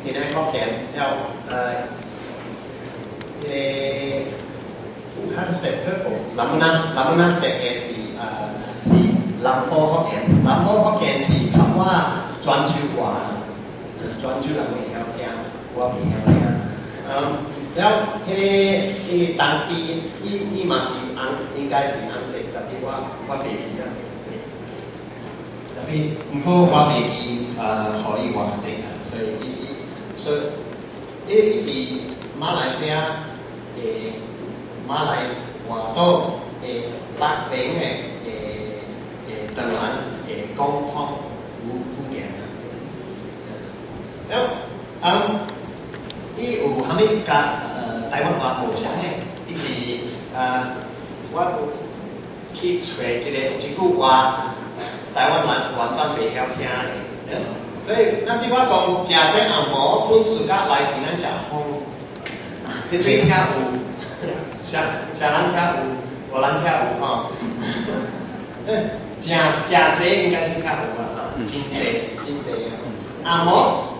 檳城福建了，彼個武漢色 purple，南無南色的是南部福建，南部福建是較我泉州話，泉州人會曉聽，我袂曉聽。了，彼個東邊，伊嘛是紅，應該是紅色，但是我袂記啊。但是，毋過我袂記予伊偌色啊，所以伊伊，所以伊是馬來西亞的馬來半島的北邊的唐人的共通語言啊。了，伊有啥物佮台灣話無相的？伊是我去揣一個一句話，台灣人完全袂曉聽的。所以，若是我講誠濟紅毛本 suka 來檳城食風，這陣遐有，啥啥人遐有，無人遐有吼。誠誠濟應該是較有啊，真濟真濟啊。紅毛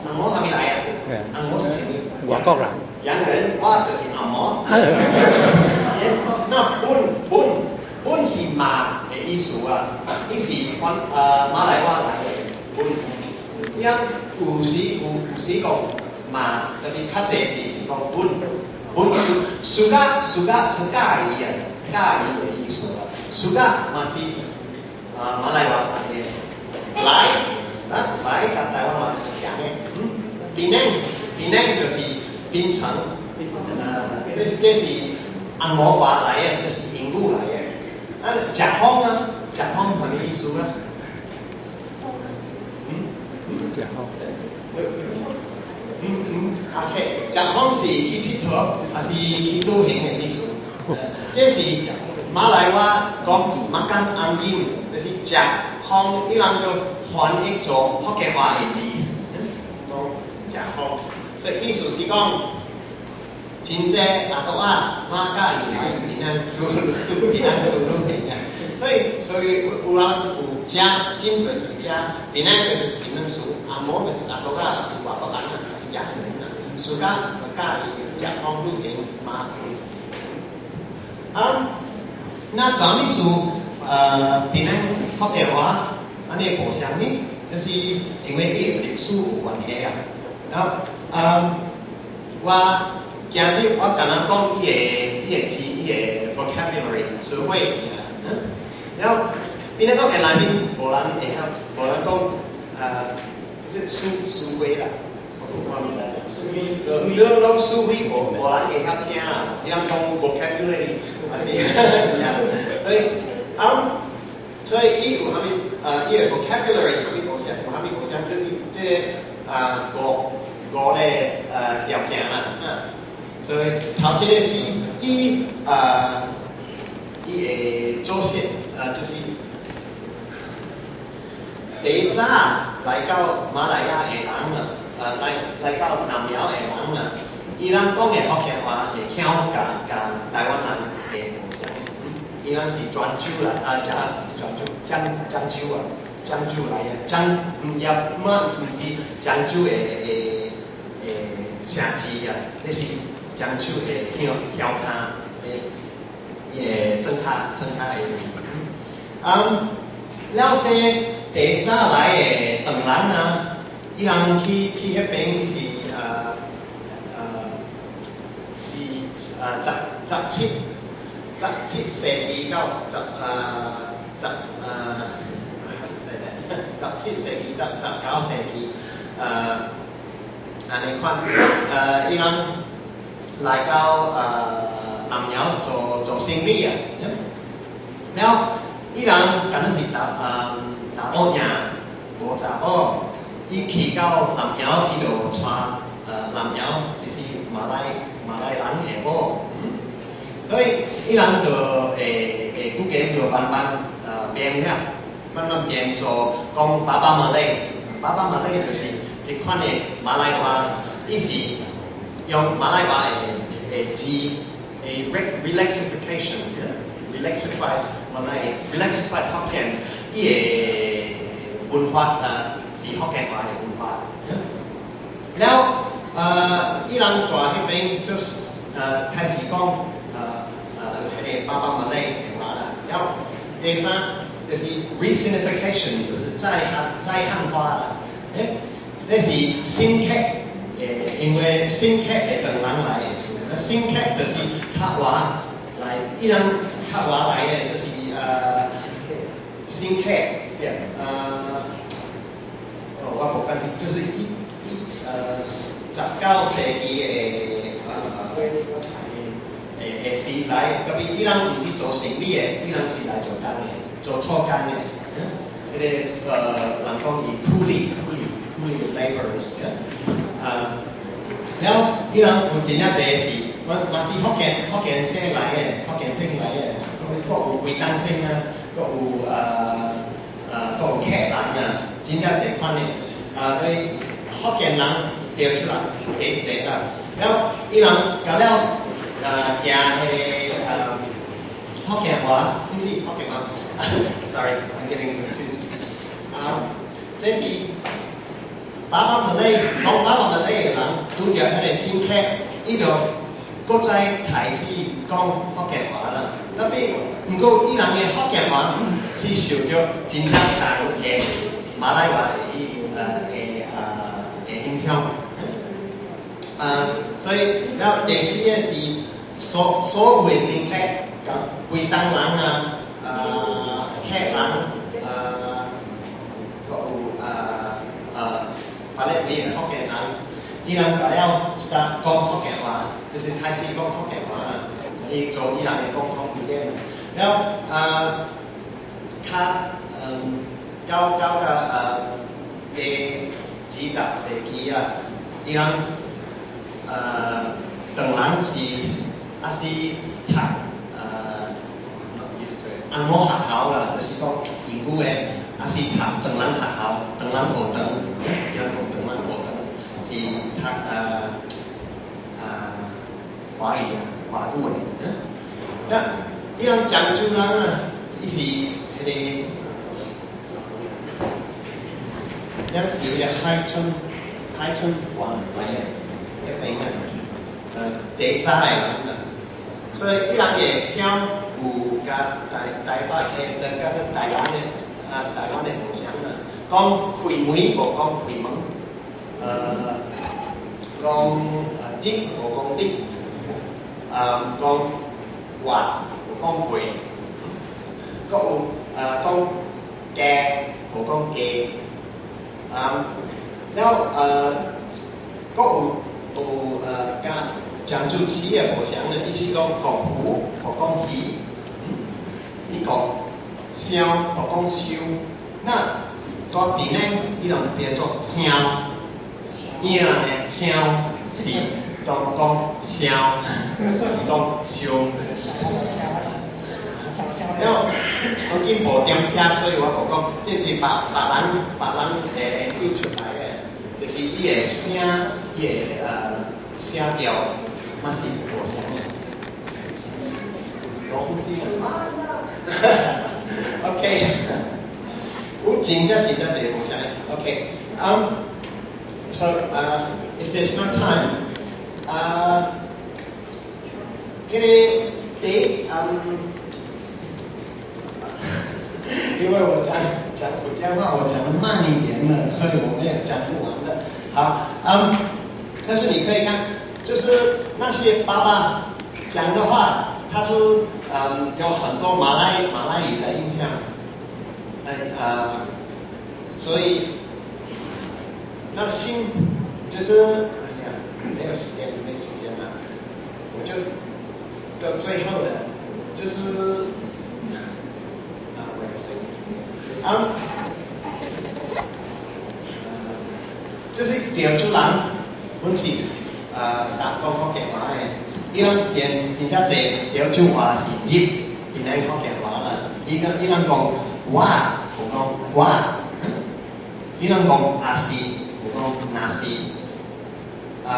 紅毛啥物來啊？紅毛是啥物？外國人。洋人，我就是紅毛。那本本本是馬的意思啊，伊是番馬來話來的本。伊啊有時講馬，但是較濟是講本本 suka suka 是佮意啊，佮意的意思啊。suka 嘛是啊馬來話來的，來啊來佮台灣話是像的。檳城檳城就是檳城，這是紅毛話來的，就是英語來的。啊，食風啊，食風啥物意思啊？食風。OK，食風是去𨑨迌，還是去旅行的意思？這是馬來話講 makan angin，就是食風，伊人就翻譯做福建話的字，講食風。所以意思是講，真濟阿啄仔嘛佮意來檳城檳城旅行啊。所以有人有食真就是食，檳城就是檳城樹，紅毛就是阿啄仔，是外國人啊，是洋人啊，suka 佮意食風旅行嘛。啊，那啥物事？檳城福建話按呢無相呢？就是因為伊歷史有關係啊。然後啊，我今日我敢若講伊的字，伊的 vocabulary 詞彙，然後檳城福建內面無人會曉，無人講是詞彙啦，你攏詞彙無人會曉聽啊，你人講 vocabulary 還是，所以啊，所以伊有啥物伊的 vocabulary 啥物無相，有啥物無相，就是這個啊五個條件啦，所以頭一個是伊的祖先，就是第一早來到馬來亞的人啊，來到南寮的人啊，伊人講的福建話會腔佮台灣人會無相，伊人是泉州來，啊，是泉州，漳州啊，漳州來的，漳也嘛毋是漳州的城市啊，那是漳州的鄉跤的，伊的莊跤的。啊，了第早來的唐人啊，伊人去彼邊，伊是是啊17世紀到十啊十啊17世紀到19世紀，按呢款，伊人來到南寮做生意啊，了伊人敢若是查某囝，無查某，伊去到南寮，伊就娶南寮就是馬來人的某，所以伊人就會語言就慢慢變了，慢慢變做講 Baba Malay，Baba Malay 就是這款的馬來話，伊是用馬來話的字的 relexification，relexified Malay，relexified Hokkien，伊的文法啊是福建話的文法。了，伊人蹛彼邊就是開始講彼個峇峇馬來的話啦。了第三就是 resinification，就是再漢化啦。這是新客的，因為新客的唐人來的時陣，新客就是客話來，伊人客話來的，就是新客，哦，我無記得，就是一19世紀的時來，特別伊人毋是做生意的，伊人是來做工的，做粗工的。彼個人講伊苦力苦力苦力 laborers，啊，了伊人有真正濟是，嘛是福建省來的，福建省來的，閣有貴東省啊，閣有客人啊，真正濟款的，啊，所以福建人潮州人加濟啦。了伊人共了行彼個福建話，毋是福建話，sorry，I'm getting confused。啊，這是峇峇馬來講峇峇馬來的人，拄著彼個新客，伊就閣再開始講福建話啦。特別，毋過伊人的福建話是受著真正重的馬來話的影響。啊，所以了第四個是所有的新客，共貴東人啊，客人啊，閣有別个位的福建人，伊人共了 start 講福建話，就是開始講福建話啦，伊做伊人的共同語言。了啊，較到第20世紀啊，伊人唐人是抑是讀紅毛學校啦，就是講英語的，抑是讀唐人學校，唐人學堂，伊人講唐人學堂是讀華語啊，華語的。那伊人漳州人啊，伊是彼個，咱是彼個海春灣來的，彼邊啊，第早的人啊，所以伊人的腔有佮台北的，佮台灣的無相啊，講開門無講開門，講日無講日，講活無講會，閣有講加無講加，了閣有佮漳州市的無相咧，意思講講魚無講魚，伊講痟無講燒，那蹛檳呢，伊人變做聲，伊人的香是當講聲，是講燒。了，我見無點寫，所以我無講，這是別人研究出來的，就是伊的聲，伊的聲調嘛是無相的。講啲 OK，有真正真正濟無相的。OK，so if there's no time，彼個第因為我講福建話，我講的慢一點了，所以我沒有講不完的。好，但是你可以看，就是那些爸爸講的話，他是有很多馬來語的印象，哎啊，所以那新就是哎呀，沒有時間，沒有時間了，我就到最後的，就是啊，我的聲音啊，就是潮州人本是啊，講福建話的，伊人連真正濟潮州話是入檳城福建話啦。伊人講我，無講我，伊人講阿是，無講若是，啊，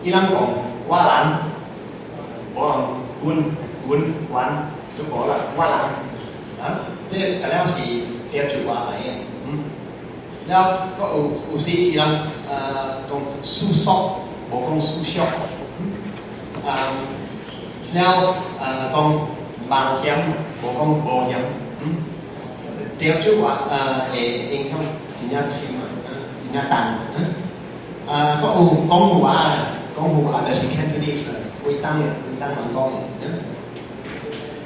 伊人講我人，無人阮阮阮都無啦，我人，啊，這個了是潮州話來的，了閣有時伊人講叔叔。無講思想。啊，了講冒險，無講冒險。潮州話會影響真正深啊，真正重。啊，閣有廣府話，廣府話就是 Cantonese，惠東人講的。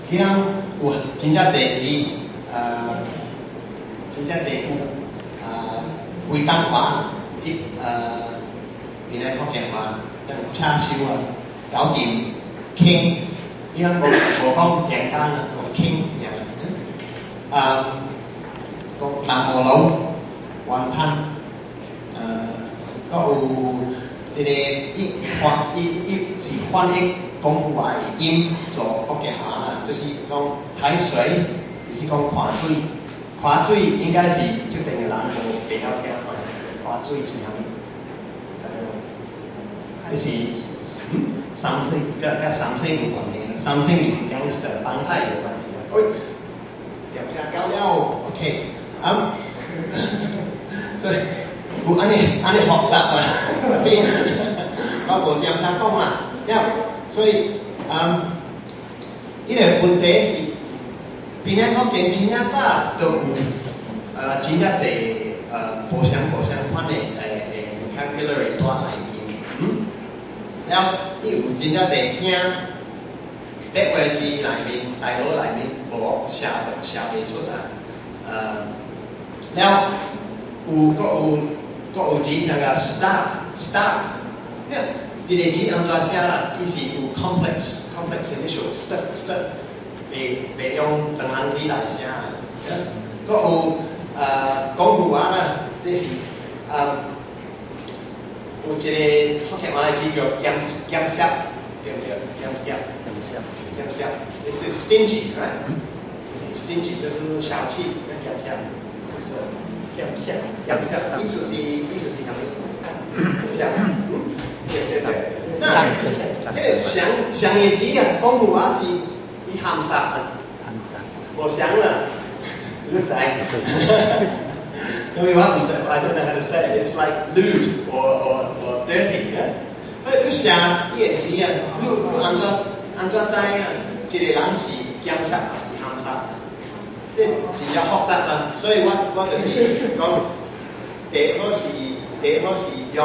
伊人有真正濟字，真正濟句，啊，惠東話即闽南福建話，像叉燒啊、搞掂、傾，伊人無講電工啊，講傾爾。啊，講南無樓、雲吞，閣有這個伊翻伊伊是翻譯廣府話的音做福建話啦，就是講睇水，就是講看水，看水應該是這邊的人無袂曉聽，看水是啥物？就是三星，佮三星有關係，三星是 gangster 幫派有關係。喂，點聲交了，OK，啊，所以有按呢按呢複雜啊，我無點聲講啦，所以伊個問題是，檳榔福建真正早就有真正濟無相無相款的vocabulary 蹛內面，了伊有真正濟聲，白話字內面、大腦內面無寫寫袂出來，了有閣有閣有字像個 start start，這個字按怎寫啦？伊是有 complex initial st st，袂用長行字來寫。閣有廣府話啦，這是有一個福建話的字叫儉儉澀，對毋對？儉澀，儉澀，儉澀，This is stingy, right? Stingy 就是小氣，儉澀，是不是？儉澀，儉澀，意思是啥物？是啥？對對對。那彼個相相的字啊，廣府話是伊含澀啊，無相啦，你知？因為我毋知，I don't know how to say it. It's like lewd or dirty. Yeah? 你寫伊個字啊，你按怎知啊？一個人是儉澀還是含澀？這真正複雜啊！所以我就是講，第一好是用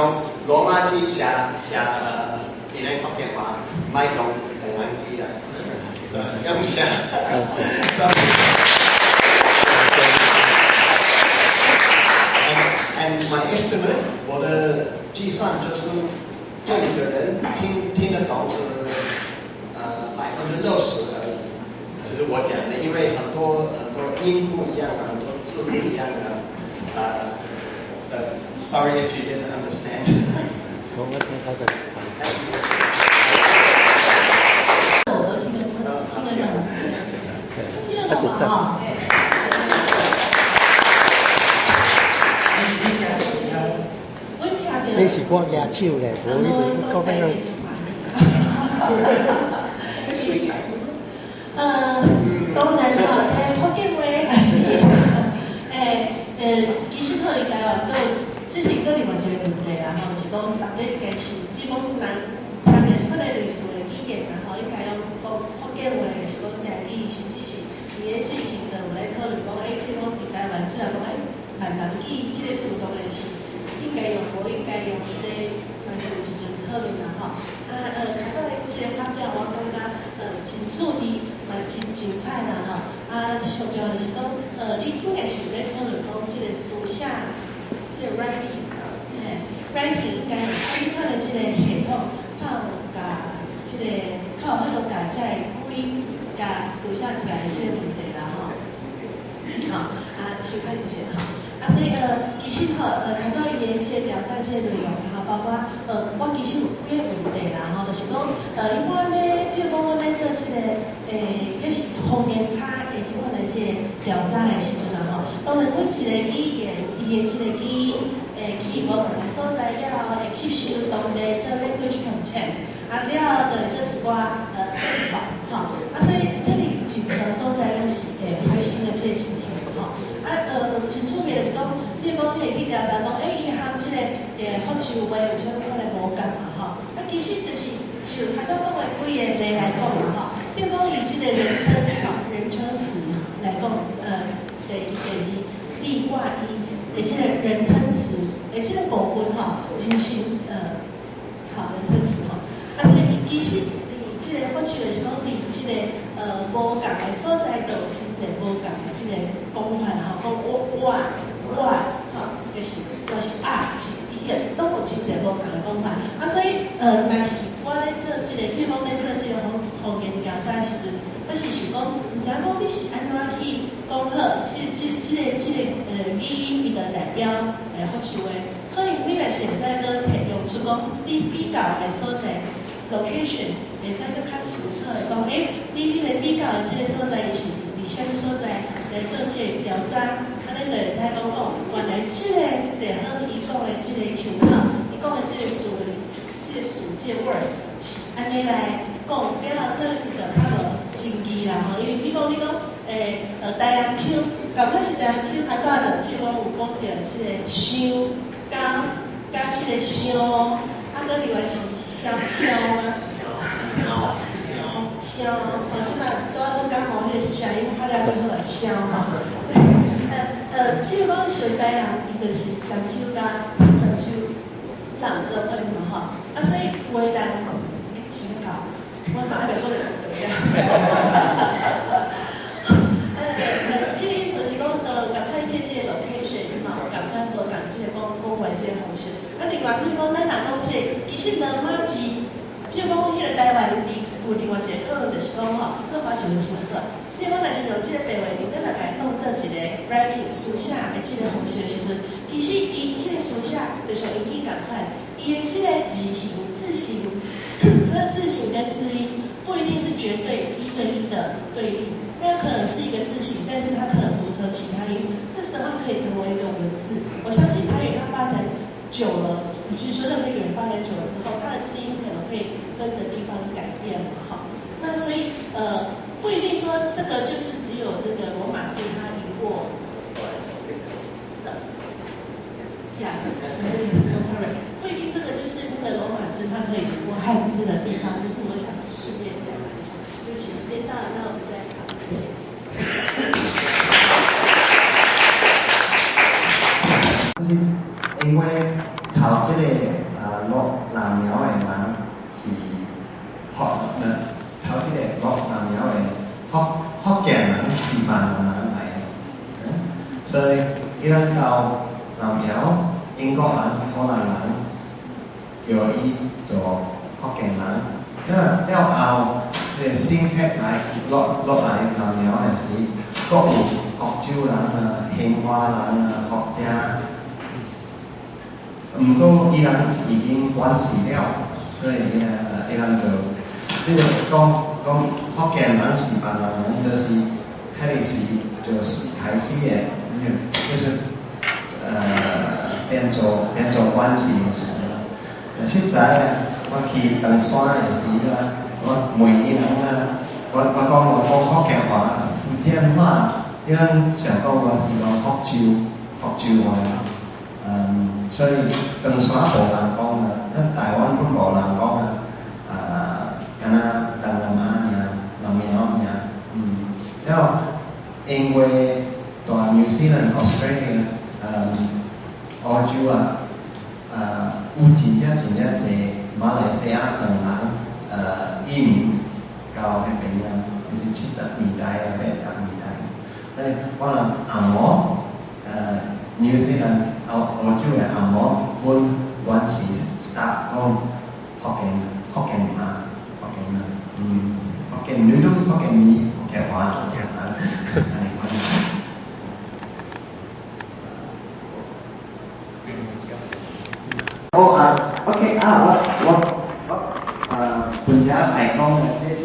羅馬字寫寫閩南福建話，莫用唐人字啦。感謝。And my estimate，我的計算就是，這裡的人聽得懂是60%而已，就是我講的，因為很多很多音不一樣啊，很多字不一樣啊，so sorry if you didn't understand。我聽他的。我都聽得懂，聽得懂嘛？哈。你聽我聽著。你是我舉手咧，無伊講咩？這水當然吼，福建話也是，其實吼，佇台灣閣，這是閣另外一個問題啦吼，就是講，逐個應該是，比如講人，聽著是款的類似的語言啦吼，應該用講福建話，還是講台語，甚至是佇咧進行就有咧討論講，比如講佇台灣主要講，閩南語這個詞當然是應該用，無應該用，這嘛是有一陣討論啦吼。啊，開到咧這個發表，我感覺真注意，嘛真精彩啦吼。啊，上重要就是講，你應該是咧討論講這個書寫，這個 writing，嘿，writing 應該用啥物款的這個系統，較有共這個較有法度共這个規共書寫出來的這個問題啦吼。好，啊，小可一下吼。啊，所以其實吼，開到伊的這個挑戰這個內容吼，包括我其實有幾個問題啦吼，就是講，一般咧，比如講，阮咧做這個，也是方言差的這款的這個調查的時陣啦吼，當然每一個語言，伊的這個語音會去無仝的所在了後，會吸收當地做 language content，啊了後就會做一寡變化吼，啊所以這裡任何所在攏是會發生的這個情形吼。啊，真趣味就是講，比如講你會去調查講，伊含這個福州話有啥物款的無仝嘛吼？像頭拄講的幾个例來講啦吼，比如講以這個人稱吼人稱詞來講，第一、第二，你、我、伊的這個人稱詞的這個部分吼，人稱好人稱詞吼，啊，所以其實佇這個福州就是講佇這個無仝的所在，就有真濟無仝的這個講法吼，講我我吼，就是啊，是伊個攏有真濟無仝的講法。啊，所以若是我咧做這個，譬如講咧做這個方言調查的時陣，我是想講，毋知影講你是按怎去講好，彼這個語音伊就代表福州話。可能你若是會使閣提供出講，你比較的所在 location 會使閣較清楚的講，你彼個比較的這個所在，伊是佇啥物所在來做這個調查，按呢就會使講哦，原來這個地方伊講的這個腔口，伊講的這個詞，這個詞這個 words 是按呢來講，了後可能就較無爭議啦吼，因為比如講你講台南腔，共款是台南腔，較拄仔就譬如講有講著這個想佮這個想，啊，閣另外是痟痟嗎？痟，吼，這擺拄仔好感冒彼個聲音發了就好，痟吼。所以，譬如講像台南，伊就是漳州佮泉州人做伙嘛吼，啊，所以有的人，是欲到，我嘛還袂講著對啊。這個意思是講，就共款彼這個 location 嘛，共款無仝這個講講話這個方式。啊，另外，比如講，咱若講這個，其實羅馬字，比如講，彼個台灣佇有另外一個可能就是講吼，閣發一個真好。比如講，若是用這個白話字，咱若共伊當做一個 writing 書寫的這個方式的時陣，其實伊這個書寫就像英語仝款，伊的這個字形、字形，它的字形跟字音不一定是絕對一對一的對立。那有可能是一個字形，但是它可能讀成其他音，這時候可以成為一個文字。我相信台語它發展久了，以及說任何一個人發展久了之後，它的字音可能會跟着地方改變嘛，哈。那所以不一定說這個就是只有那個羅馬字它贏過。呀，不一定這個就是那個羅馬字它可以贏過漢字的地方，就是我想順便表達一下。對不起，時間到了，那我們再好，謝謝。就是因為頭這個落南寮的人是福，頭這個落南寮的福建人是閩南人來的，所以伊人到南寮，英國人、荷蘭人叫伊做福建人。了了後，這個新客來落來南寮的時，閣有福州人啊、興化人啊、福建。毋過伊人已經關死了，所以伊人就這個講講福建人是閩南人，就是彼個時就是開始的，就是變做關係的。實在啊，我去唐山的時啊，我問伊人啊，我講我講福建話、福建話，伊人想講我是講福州話。所以唐山無人講啊，咱台灣攏無人講啊，啊，敢若東南亞爾，南寮爾，了因為蹛 New Zealand、Australia，澳洲啊，有真正真正濟馬來西亞唐人，移民到彼邊啊，就是70年代啊、80年代，所以我人紅毛，New Zealand 澳洲的紅毛，阮原是 start 講福建話，福建話，福建 noodles、福建麵、福建話、福建話，按呢款。好啊，OK 啊，我本遮愛講的，這是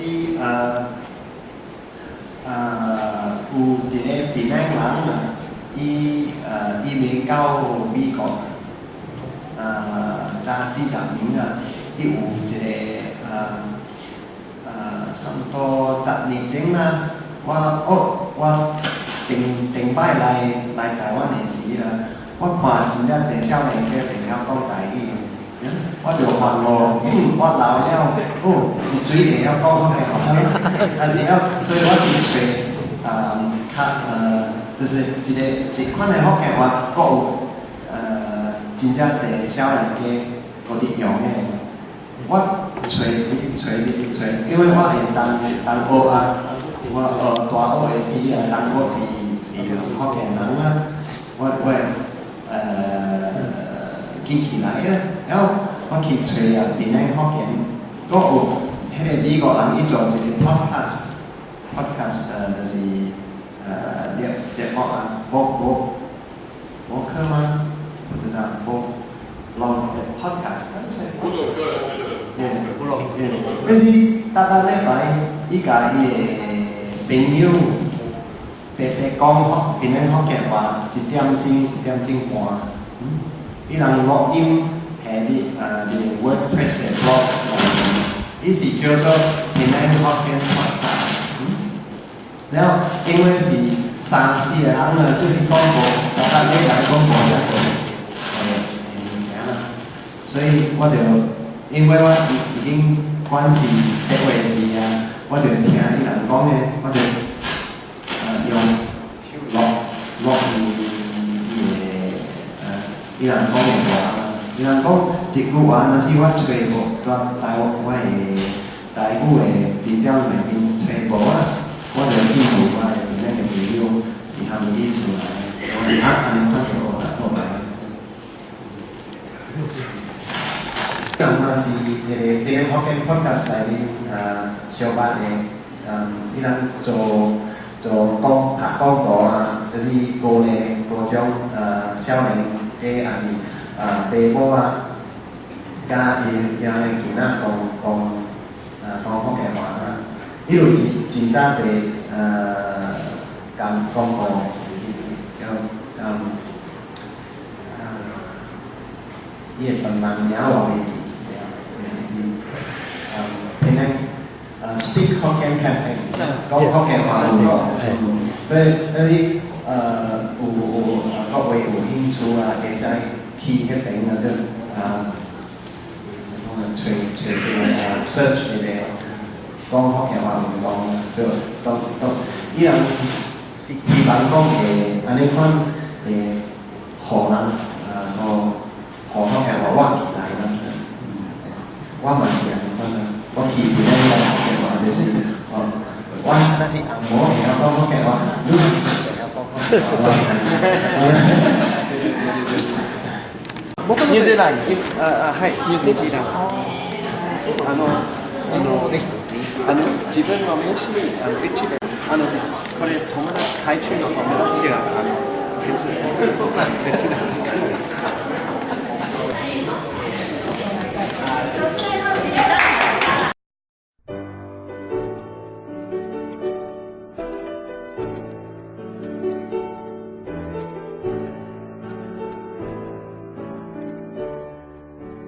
有一個檳城人啊，伊移民到美國，早幾十年啊，伊有一個差不多10年前啦，我頂頂擺來台灣的時啊，我看真正濟少年家袂曉講台語，我就煩惱，我老了，哦，是水會曉講福建話，啊，然後所以我去揣啊，較就是一個一款的福建話，閣有真正濟少年家閣佇用的。我揣去揣去揣，因為我會同同學啊，我學大學的時啊，同學是福建人啊，我會記起來啦，然後我去揣啊，檳城福建，閣有彼個美國人伊做一個 podcast，podcast 就是節目啊，播客嗎？不知道，播 long podcast，部落格，部落格，就是逐逐禮拜，伊共伊的朋友白白講福檳城福建話，一點鐘一點鐘半，伊人錄音下佇一個 WordPress 的 blog 內面，伊是叫做檳城福建 podcast。了後因為是三四個人啊，就是講無，逐逐禮拜講無遮濟的物件啦，所以我就因為我已經慣勢白話字啊，我就聽伊人講的，我就用錄錄伊的伊人講的話，伊人講一句話，若是我揣無，蹛台我的台語的字典內面揣無啊，我就去問我的那個朋友是啥物意思來，我啊按呢款就學來學來。人嘛是彼個檳城福建 podcast 內面相捌的，伊人做做廣拍廣告啊，就是高呢高中少年家抑是爸母啊，佮𪜶的囡仔講講講福建話啊，伊有真真早濟講廣告，叫伊的本人名我袂記，對啊，是檳城Speak Hokkien Campaign，講福建話運動，所以有各位有興趣啊，會使去彼邊啊，就揣揣這個 search 彼個講福建話運動，就當當伊人是希望講會按呢款會予人予予福建話活起來啦。我嘛是按呢款啊，我去檳城講福建話，就是哦，我若是紅毛會曉講福建話，你會曉講福建話。ニュージーランド。あ、はい、ニュージーランド。自分の名刺うちでこれ友達台中の友達が手伝ってくれる。